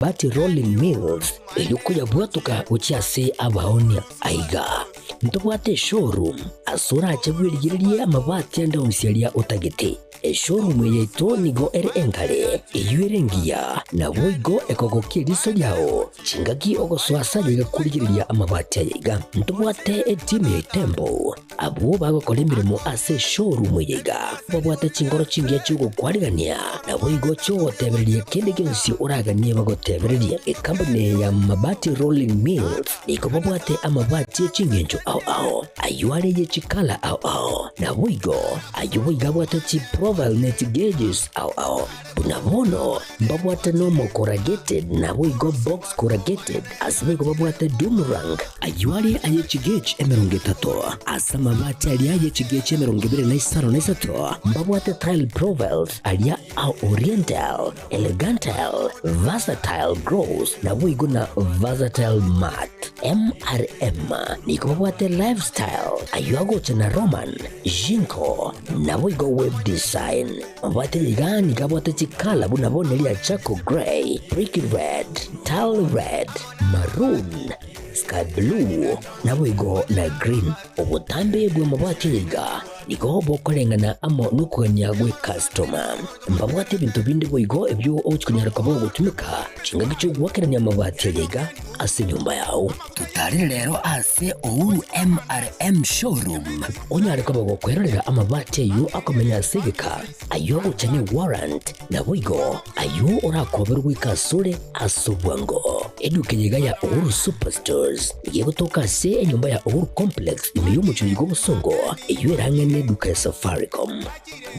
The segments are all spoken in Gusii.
Mabati Rolling Mills, eyio koyabwatoka gochia ase abaonia. Aiga ntobwate eshowroom ase orache bwerigererie amabati ande onsi aria otagete. Eshowroom eye yaito nigo ere engare, eyio ere engiya, naboigo ekogokia eriso riao chingaki ogosoa ase aye iga korigereria amabati aya iga. Ntobwate etimu ya Itembo Abwo bagokora emeremo ase eshowroom eye iga babwate chinkoro chingiya chi'ogokwarigania, naboigo chi'ogotebereria kende gionsi oraganie bagotebererie. Ekampuni eye ya Mabati Rolling Mills nigo babwate amabati e chingencho ao ao, ayio are ye chikala ao ao, naboigo ayio boigo abwate chiprofile ne chigauges ao ao. Buna bono mbabwate normal corrugated naboigo box corrugated, ase boigo babwate doom rank, ayio are aye chigauge 30, ase amabati aria aye chigauge 23 mbabwate tile profiles aria a oriental, elegantal, versatile gloss naboigo na versatile matte. MRM nigo babwate lifestyle, ayio agocha na Roman, Jinko, naboigo web design. Mabwate iga nigo abwate chikala buna bono eria charcoal grey, brick red, tile red, maroon, sky blue, naboigo na green. Obotambe bw'amabati aya iga nigo bokoreng'ana amo nokogania gw'ekastoma. Mbabwate ebinto binde boigo ebio ogochia konyara koba ogotumeka chingaki chi'ogoakerania amabati aya iga ase enyomba yao. Totarire rero ase Uhuru MRM Showroom onyare koba gokwerorera amabati ayio akomenya ase egeka, ayio agocha ne warrant, naboigo ayio orakoberwe goika asore ase obwango. Eduka eye iga ya Uhuru Superstores nigo egotoka ase enyomba ya Uhuru Complex ime y'omochie oyo bw'obosongo eyio ere ang'e neduka ya Safaricom.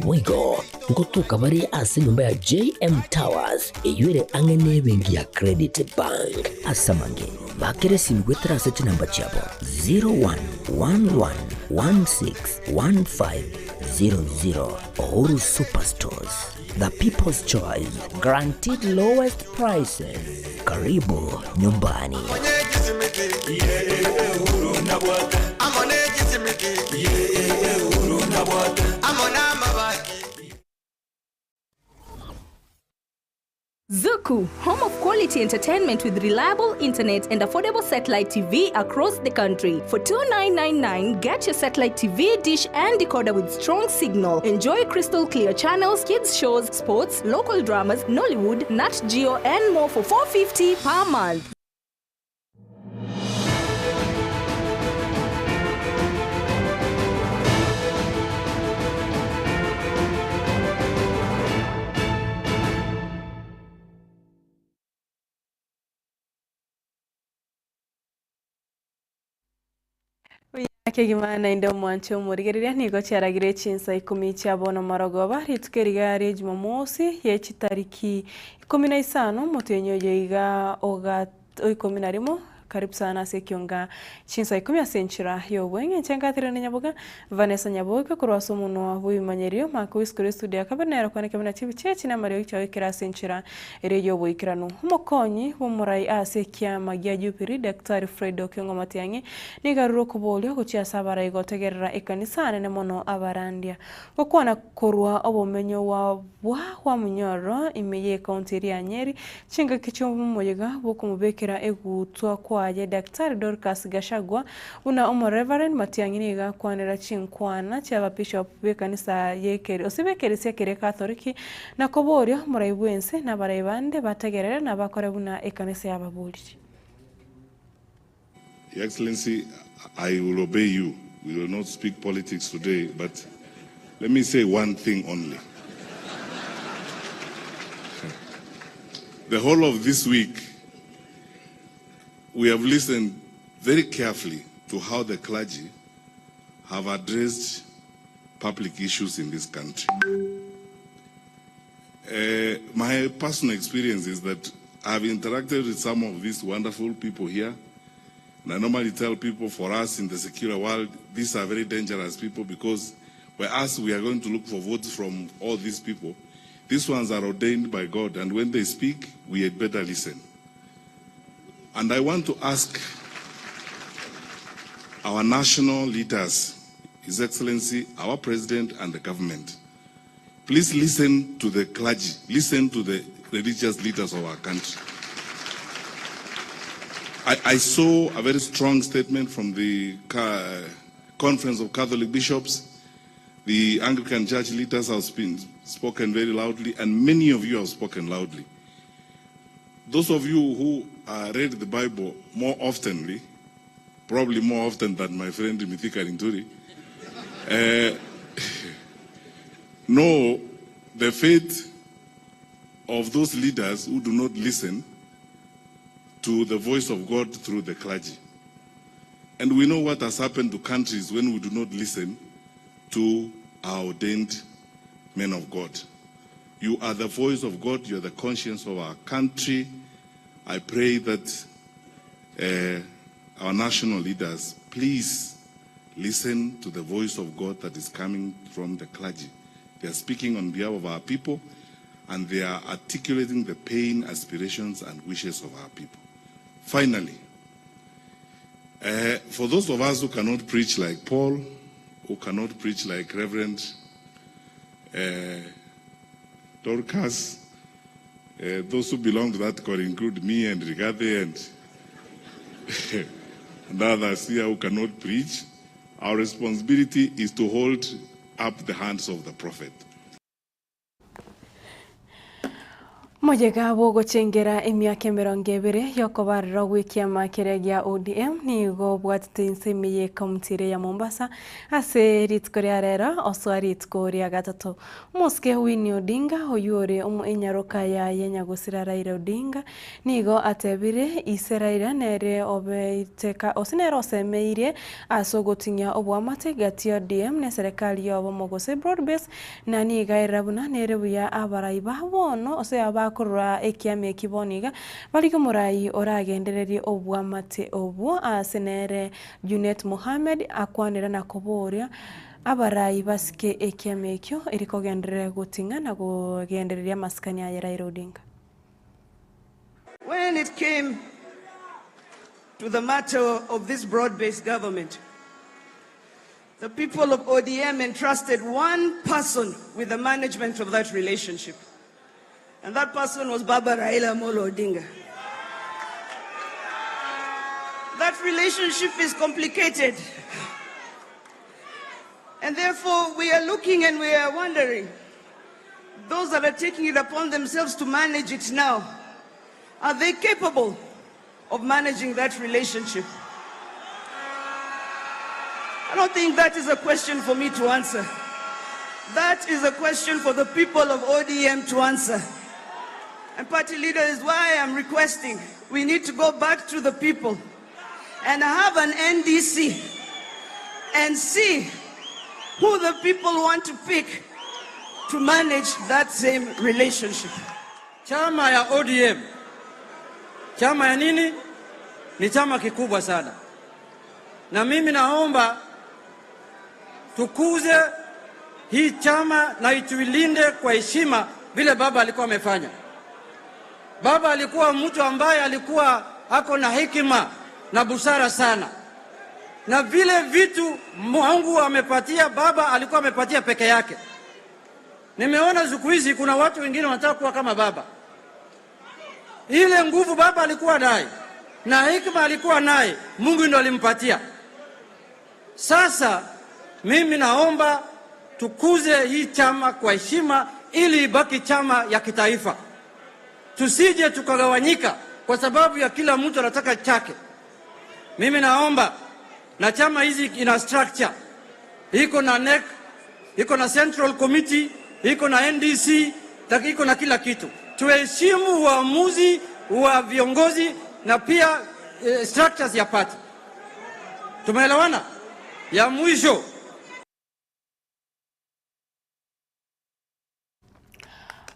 Boigo ngotoka bare ase enyomba ya JM Towers eyio ere ang'e nebenki ya Credit Bank. Ase amange, bakera esimi goetera ase chinamba chiabo 0111161500. Uhuru Superstores, the people's choice, guaranteed lowest prices. Karibu nyumbani. Zuku, home of quality entertainment with reliable internet and affordable satellite TV across the country. For 2999, get your satellite TV, dish and decoder with strong signal. Enjoy crystal clear channels, kids shows, sports, local dramas, Nollywood, Nat Geo and more for 450 per month. Buya kegima naende omwanche omorigereria nigo chiaragire chinsa ikomi chia bono marogoba rituko eriga ria Jumamosi ye chitariki ikomi na isano omotienyi oyo iga oga oikomi na rimo karibu sana ase ekionga chinsa ikomi ase enchera y'obweng'e inche nkaterene Nyaboga Vanessa Nyaboke korwa ase omonwa bw'ebimanyerio Mark Wisco ore studio ya kabere nere okwaneke buna chibicha echi namariogi chiagoikera ase enchera ere y'oboikeranu. Omokonyi bw'omorai ase ekiama gia Jubilee Daktari Fred Okengo Matiang'i nigo arure okoboria gochia ase abarai gotegerera ekanisa nene mono abarandia. Gokwana korwa obomenyo bwa bwa Munyoro ime y'ecounty eria ya Nyeri chingaki chi'omoyega bw'okomobekera egutwa kwaye Daktari Dorcas Gachagua buna Omoreverend Matiang'i nigo akwanera chinkwana chi'ababishop b'ekanisa y'ekeri gose b'ekerisia keria Katholiki Na koboria omorai bw'ense na abarai bande bategerere na bakore buna ekanisa y'ababoriri. Your Excellency, I will obey you. We will not speak politics today, but let me say one thing only. The whole of this week, we have listened very carefully to how the clergy have addressed public issues in this country. Uh, my personal experience is that I've interacted with some of these wonderful people here. And I normally tell people for us in the secular world, these are very dangerous people because whereas we are going to look for votes from all these people, these ones are ordained by God, and when they speak, we had better listen. And I want to ask our national leaders, His Excellency, our President, and the government, please listen to the clergy, listen to the religious leaders of our country. I, I saw a very strong statement from the Conference of Catholic Bishops. The Anglican Church leaders have been spoken very loudly, and many of you have spoken loudly. Those of you who uh, read the Bible more oftenly, probably more often than my friend Mithika Linturi, know the fate of those leaders who do not listen to the voice of God through the clergy. And we know what has happened to countries when we do not listen to our ordained men of God. You are the voice of God, you are the conscience of our country. I pray that uh, our national leaders, please listen to the voice of God that is coming from the clergy. They are speaking on behalf of our people and they are articulating the pain, aspirations, and wishes of our people. Finally, for those of us who cannot preach like Paul, who cannot preach like Reverend Dorcas, those who belong to that could include me and Rigathi and, and others here who cannot preach. Our responsibility is to hold up the hands of the prophet. Moyega bwogochengera emiaka emerongo ebere yokobarera gw'ekiama keria gia ODM nigo obwatete inse ime ye ekaunti ere ya Mombasa ase rituko ria rero osoa rituko ria gatato. Omosike Winnie Odinga oywo ore enyaroka yaye nyagosira Raila Odinga nigo atebire ise Raila nere obeiteka ose nere osemeirie ase ogoting'ia oboamate gati ya ODM na eserekari ya obomo gose broad base na nigo aerera buna nere buya abarai ba bono ase abakorora ekiama eki bono iga barige omorai oragendererie oboamate obwo ase nere Junet Mohamed akwanera na koboria abarai basike ekiama ekio erikogenderera goting'a na kogendereria amasikani aye Raila Odinga. When it came to the matter of this broad-based government, the people of ODM entrusted one person with the management of that relationship. And that person was Baba Raila Amolo Odinga. That relationship is complicated. And therefore, we are looking and we are wondering, those that are taking it upon themselves to manage it now, are they capable of managing that relationship? I don't think that is a question for me to answer. That is a question for the people of ODM to answer. And party leader is why I'm requesting we need to go back to the people and have an NDC and see who the people want to pick to manage that same relationship. Chama ya ODM, chama ya nini? Ni chama kikubwa sana, na mimi naomba tukuze hii chama na tuilinde kwa heshima vile baba alikuwa amefanya. Baba alikuwa mtu ambaye alikuwa ako na hekima na busara sana, na vile vitu Mungu amepatia baba alikuwa amepatia peke yake. Nimeona siku hizi kuna watu wengine wanataka kuwa kama baba. Ile nguvu baba alikuwa naye na hekima alikuwa naye, Mungu ndo alimpatia. Sasa mimi naomba tukuze hii chama kwa heshima, ili ibaki chama ya kitaifa, tusije tukagawanyika kwa sababu ya kila mtu anataka chake. Mimi naomba na chama hizi ina structure, iko na NEC, iko na Central Committee, iko na NDC, iko na kila kitu. Tuheshimu uamuzi wa viongozi na pia structures ya party. Tumeelewana? Ya mwisho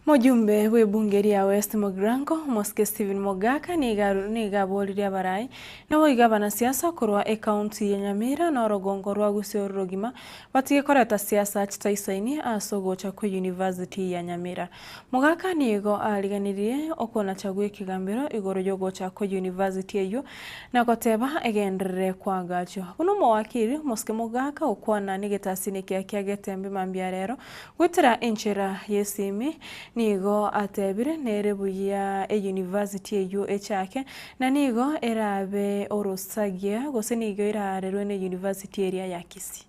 Mojumbe bw'ebunge ria West Mugirango Mosike Stephen Mogaka nigo aboririe abarai nabo iga abanasiasa korwa ekaunti ya Nyamira na orogongo rwa Gusii orogima batige koreta siasa chitaisaini ase ogocha kwa University ya Nyamira. Mogaka nigo ariganirie okonacha gwa ekegambero igoro yogocha kwa university eyo na goteba egenderere kwagachwa. Buna omowakiri Mosike Mogaka okwana negetasini kia kia Getembe mambia rero gwetera enchera yesimi Nigo atebire nere buya eyunivasiti eyio echake, na nigo erabe orosagia gose nigo eraarerwe neyunivasiti eria ya Kisii.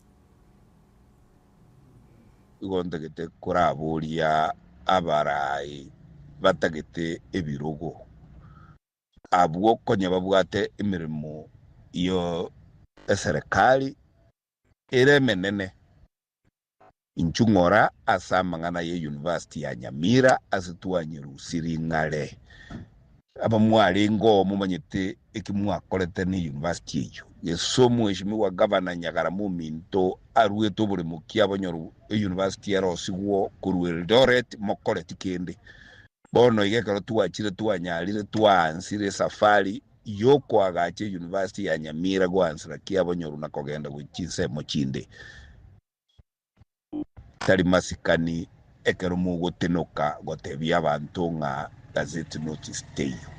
Igo ntagete koraboria abarai batagete ebirogo, abwo konya babwate emeremo y'eserekari ere emenene. Inchuo ng'ora ase amang'ana ye University ya Nyamira ase twanyerusirie ng'are. Abamwarenge oo momanyete eki mwakorete ne University eyio. Gese omweshimiwa Gavana Nyagara mominto aruete oboremo ki abonyoru University erosigwo korwa Eldoret mokoreti kende. Bono iga ekero twachire twanyarire twaansire esafari yokoagacha University ya Nyamira goansera ki abonyoru na kogenda gochia chinsemo chinde. Tari masikani ekero mogotenoka gotebia abanto ng'a gazette notice teiyo.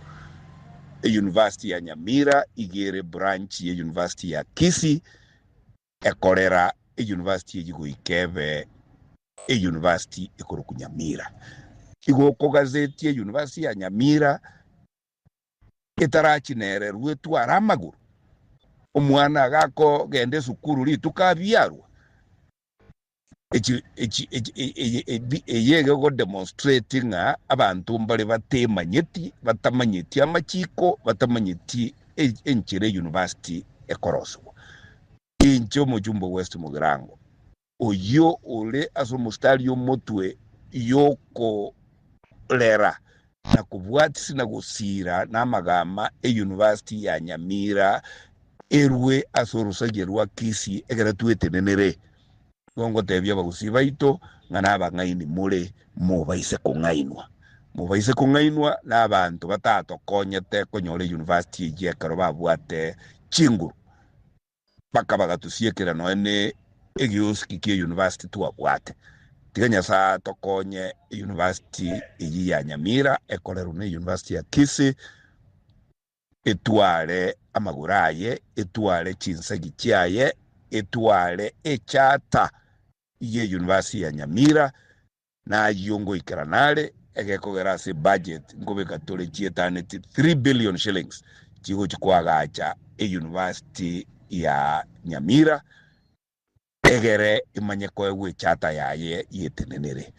Eyunivasiti ya Nyamira iga ere branch ye University ya Kisii ekorera eyunivasiti eyio goika ebe eyunivasiti ekorokwa Nyamira. Igo okogazetia eyunivasiti ya Nyamira etarachinererwa etware amagoro, omwana agakogenda esukuru rituko abiarwa, echi echi echi eye ebi eye egegodemonstrate ng'a abanto mbare batemanyeti, batamanyeti amachiko, batamanyeti e- enchera eyunivasiti ekorosigwa. Inche omochumba o West Mugirango, oyio ore ase omostari omotwe y'okorera na kobwatisi na gosiira namagama eyunivasiti ya Nyamira erwe ase orosagia rwa Kisii ekero twetenenere. Nigo ngotebia abagusii baito ng'a nabang'aini more mobaise kong'ainwa. Mobaise kong'ainwa nabanto batatokonyete konyora eyunivasiti eyio ekero babwate chinguru. Mpaka bagatosiekera nonya ne egiosiki kie university twabwate. Tiga Nyasae atokonye university eyio ya Nyamira ekorerwe ne university ya Kisii etware amagoro aye, etware chinsegi chiaye, etware echarter ye university ya Nyamira Nayio ngoikerana are, egekogera ase ebudget nkobeka tore chietaneti 3 billion shillings chigochi koagacha euniversity ya Nyamira egere emanye koegwa echarter yaye yetenenere.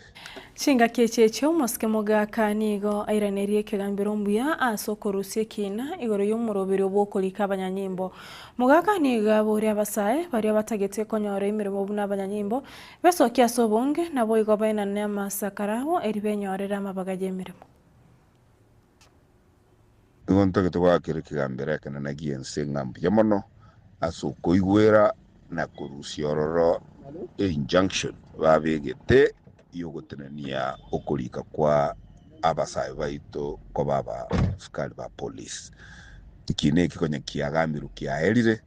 Chingaki echi echio omosike mogaka nigo airanerie ekegambero mbuya ase okorusia ekiina igoro y'omoroberio bw'okorika abanyanyimbo. Mogaka nigo aboria abasae baria batagete konyora emeremo buna abanyanyimbo Besokie ase obonge, naboigo baenane amasakara abo, erio benyorere amabaga y'emeremo. Nigo ntagete goakera ekegambero ekenene gi'ense ng'a mbuya mono ase okoigwera na korusia ororo einjunction babegete y'ogotenenia okorika kwa abasae baito koba abasikari ba police. Ekiina eki konya kiagambirwe kiaerire.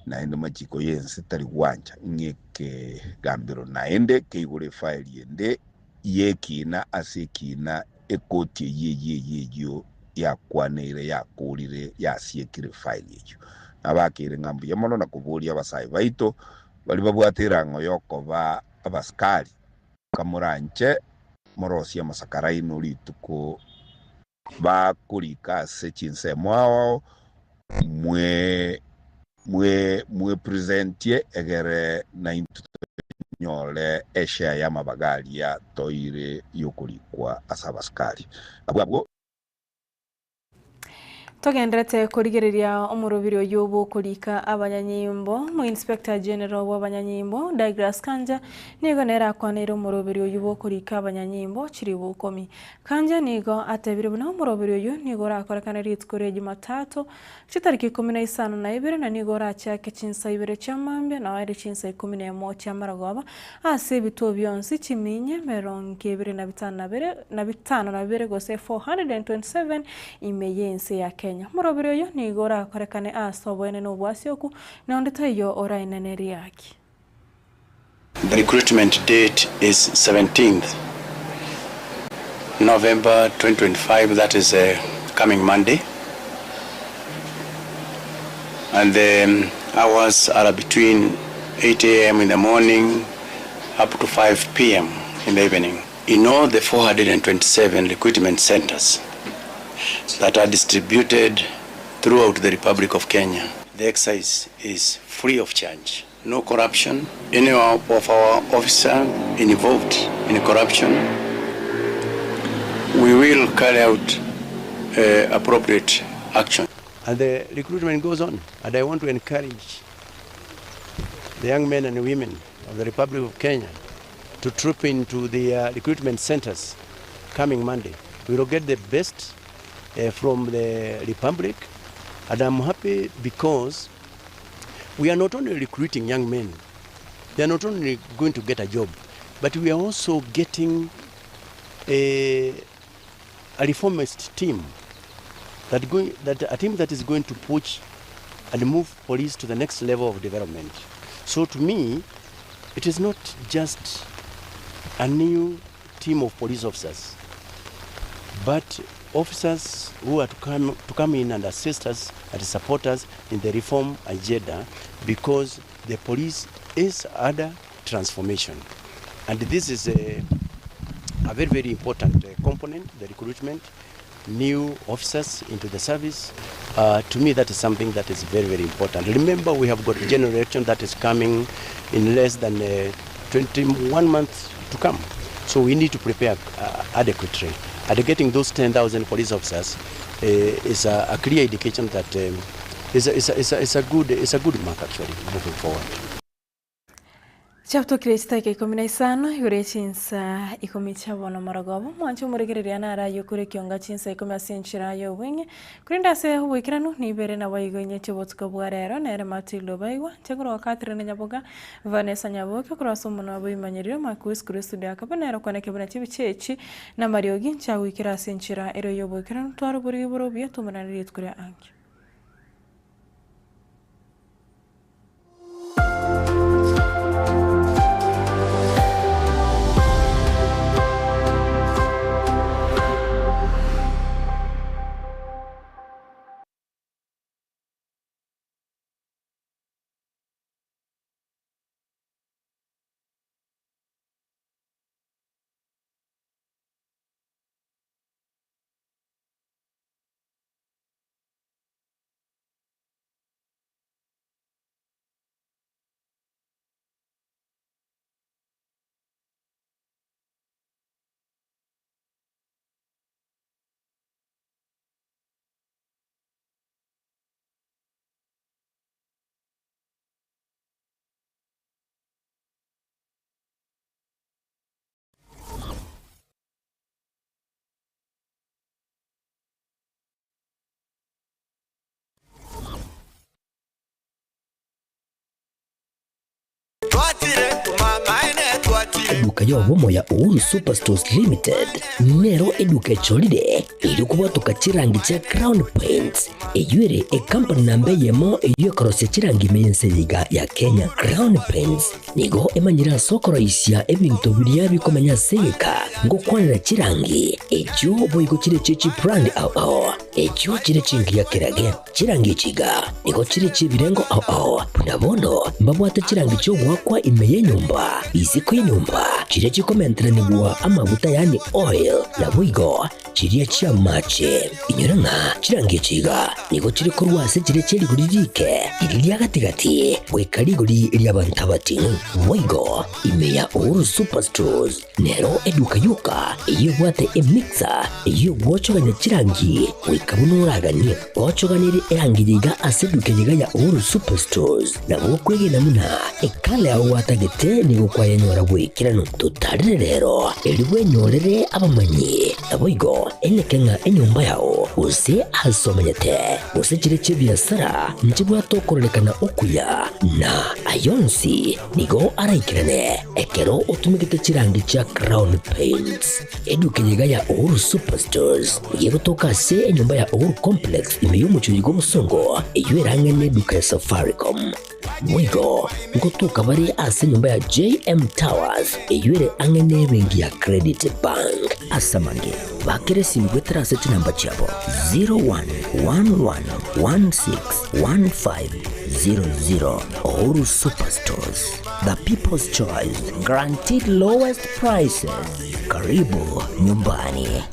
Naende machiko y'ense tari gwancha ng'a ekegambero naende keigore efaeli ende y'ekiina ase ekiina ekoti eyio eyio eyio eyio yakwaneire yakoorire yasiekire efaeli eyio. Nabakeire ng'a mbuya mono na koboria abasae baito baria babwate erang'o y'okoba abasikari, kamoranche morosie amasakara aino rituko bakorika ase chinsemo ao mwe mwe mwepresentie egere naintwe tonyore eshare y'amabaga aria toire y'okorikwa ase abasikari. Abwo abwo. Togenderete korigereria omorobiri oyio bw'okorika abanyanyimbo, Omoinspector General bw'abanyanyimbo, Douglas Kanja, nigo nere akwaneire omorobiri oyio bw'okorika abanyanyimbo chiribu ikomi. Kanja nigo atebire buna omorobiri oyio nigo orakorekane rituko ria Jumatatu, chitariki ikomi na isano na ibere na nigo orachake chinsa ibere chia mambia na oere chinsa ikomi na emo chia marogoba ase ebituo bionsi chiminye emerongo ebere na bitano na bere na bitano na bibere gose 427 ime y'ense ya Kenya. Omorobiri oyo nigo orakorekane ase oboene na obwasioku na onde taiyo oraenane riaki. The recruitment date is 17th November 2025, that is coming Monday, and the hours are between 8 am in the morning up to 5 pm in the evening. In all the 427 recruitment centres that are distributed throughout the Republic of Kenya, the exercise is free of charge. No corruption, any of our officer involved in corruption, we will carry out appropriate action. And the recruitment goes on. And I want to encourage the young men and women of the Republic of Kenya to troop into the recruitment centers coming Monday. We will get the best from the Republic. And I'm happy because we are not only recruiting young men, they are not only going to get a job, but we are also getting a reformist team, that going, that a team that is going to push and move police to the next level of development. So to me, it is not just a new team of police officers, but officers who are to come in and assist us and support us in the reform agenda, because the police is under transformation. And this is a very, very important component, the recruitment, new officers into the service. To me, that is something that is very, very important. Remember, we have got a general election that is coming in less than 21 months to come. So we need to prepare adequately. And getting those 10,000 police officers is a clear indication that it's a good mark actually moving forward. Chiabutokire chidakika ikomi na isano igoro ye chinsa ikomi chia bono morogoba. Omwanche omoregereria nare ayio kore ekionga chinsa ikomi ase enchera y'obweng'e. Korende ase oboikeranu nibere naboigo inye chi'obotuko bwa rero nere Matilda Obaigwa, inche nkorwa Catherine Nyaboga, Vanessa Nyaboke korwa ase omonwa bw'ebimanyererio Marcus korwa estudio ya Kaba nere okwaneke buna chibicha echi namariogi nchiagoikera ase enchera ere y'oboikeranu tware oborigi bore obuya tomonane rituko ria ankio. Eduka y'obomo ya Uhuru Superstores Limited nero eduka echorire erio kobwatoka chirangi chia Crown Paints eyio ere ecompany namba eyemo eyio ekorosia chirangi ime y'ense eye iga ya Kenya. Crown Paints nigo emanyire ase okoroisia ebinto biria bikomenya ase egeka ngokwanera chirangi echio boigo chire chie chibrand ao ao echio chire chingiya kerage. Chirangi echi iga nigo chire chi'ebirengo ao ao, buna bono mbabwate chirangi chi'ogoakwa ime y'enyomba, isiko y'enyomba, chiria chikomenteranigwa amaguta yaani oil, naboigo chiria chi'amache. Inyora ng'a chirangi echi iga nigo chire korwa ase chiria chie rigori rike, riria ria gati-gati, goika rigori ri'abanto abating'u. Boigo ime ya Uhuru Superstores Nero eduka yoka eyio ebwate emixer eyio egwochogania chirangi goika buna oraganie. Ochoganirie erangi eye iga ase eduka eye iga ya Uhuru Superstores nabo okwegena buna ekala yao gwatagete nigo kwayenyora goikeranu. Totarire rero erio bwenyorere abamanyi naboigo eneke ng'a enyomba yao gose ase omenyete gose chire chi'ebiasara nchibwate okororekana okuya na ayonsi Nigo araikerane ekero otumegete chirangi chia Crown Paints. Eduka eye iga ya Uhuru Superstores nigo egotoka ase enyomba ya Uhuru Complex ime y'omochie oyo bw'obosongo eyio erang'e neduka ya Safaricom. Boigo ngotoka bare ase enyomba ya JM Towers eyio ere ang'e nebenki ya Credit Bank. Ase amange. Bakera esimi goetera ase chinamba chiabo 0111161500. Uhuru Superstores, the people's choice, guaranteed lowest prices. Karibu nyumbani.